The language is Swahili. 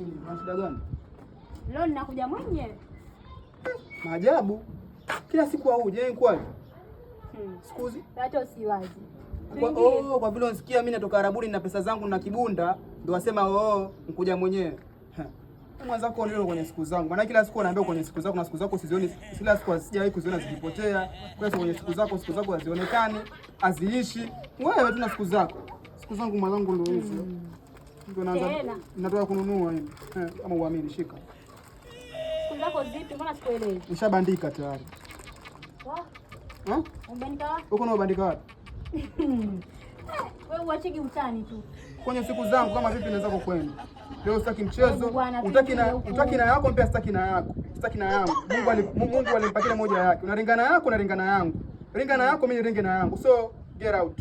Nini? Una shida gani? Leo ninakuja mwenyewe. Maajabu. Kila siku auje, kwani? Siku hizi Hata usiwazi. kwa, oh, kwa vile unasikia mimi natoka Arabuni na pesa zangu na kibunda, ndio wasema oh, nkuja mwenyewe. Mwanzako ndio kwenye siku zangu. Maana kila siku unaambia kwenye siku zako na siku zako sizioni, kila siku sijawahi kuziona zikipotea. Kwa hiyo kwenye siku zako hazionekani, haziishi. Wewe tu na siku zako. Siku zangu mwanangu ndio hizo. Ndio naanza natoka kununua hivi. Kama uamini shika. Siku zako zipi? Mbona sikuelewi? Nishabandika tayari. Wa? Eh? Ubandika wapi? Uko na ubandika wapi? Wewe uachigi utani tu. Kwenye siku zangu kama vipi naweza kwenda. Leo sitaki mchezo, utaki na utaki na yako pia sitaki na yako. Sitaki na yangu. Mungu alimpatia moja yake. Unaringana yako, unaringana yangu. Ringana yako, mimi niringe na yangu. So get out.